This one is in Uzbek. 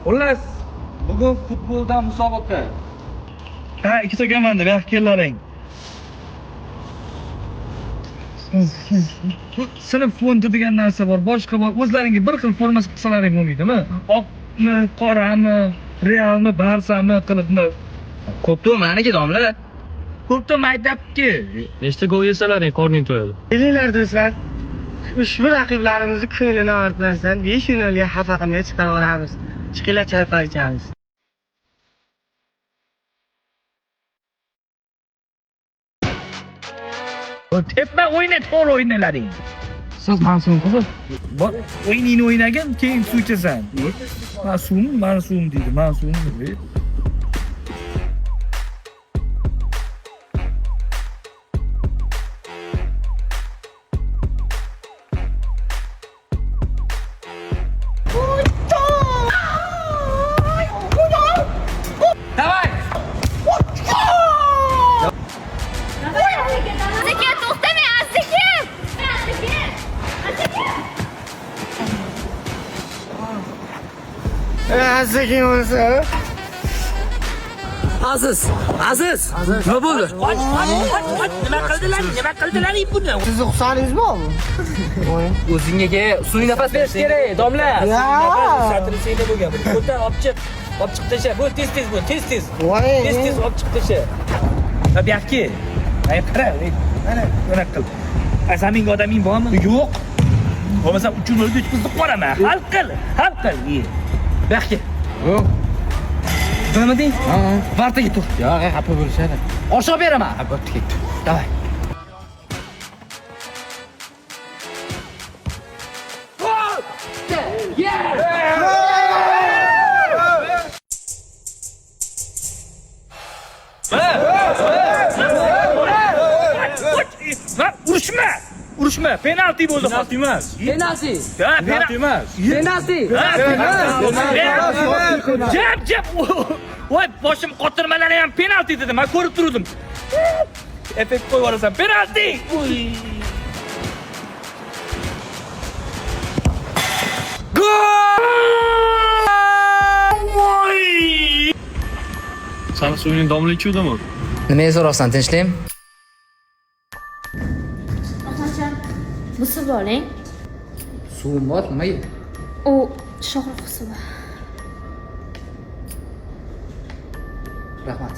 Xullas, bugun futboldan musobaqa. Ha, ikkita komanda, bu yoqqa kellaring. Sinf fondi degan narsa bor, boshqa bor. O'zlaringga bir xil forma qilsalaring bo'lmaydimi? Oqmi, qorami, Realmi, Barsami qilib Ko'p maniki domla. Ko'p maktabki. Nechta gol yesalaring qorning to'yadi. Kelinglar do'stlar. Ushbu raqiblarimizni ko'nglini og'ritmasdan 5-0 ga xafa qilmay chiqarib olamiz. Chiqinglar choy ichamiz. Tepma o'yna, to'g'ri o'ynalaring. Siz mavsum qiziq. Bor, o'yiningni o'ynagin, keyin suv ichasan. Man suvmi, mani suvim deydi, mani suvim deydi. Давай! Sekin to'xtamang, sekin. Sekin. Sekin. Sekin bo'lsa. Aziz, Aziz. Nima bo'ldi? Qoch, qoch, qoch, qoch. Nima qildilaring? Nima qildilaring buni? Sizni husaningiz bormi? O'zingga ke, sun'iy nafas berish kerak, domla. Satrisingda bo'lgan. Ko'tar, olib chiq. Olib chiq tasha. Bu tez tez bu, tez tez. Voy. Tez tez olib chiq tasha. Ha, bu yoqqa. Ay, qara, mana bunaqa qil. A, zaminga odaming bormi? Yo'q. Bo'lmasa 3-0 ga o'tkazib qo'raman. Hal qil, hal qil. Bu yoqqa. Yo'q. Nima deng? Vartaga tur. Yo'q, xafa bo'lishadi. Oshiq beraman. Ha, bo'pti, ketdi. Давай. Ha, urushma. Urushma. Penalti bo'ldi. Penalti emas. Penalti. Ha, Penalti emas. Penalti. Penalti. Jab, jab. Voy, boshim qotirmalari ham penalti dedi. Men ko'rib turdim. Effekt qo'yib yuborasan. Penalti. Uy. Gol! Voy! Sani suvingni domla ichuvdimi? Nimaga so'rabsan, tinchlikmi? Ahmadjon, bu suvni oling. Suvim bor, nimaga? U Shohrux suvi. Rahmat.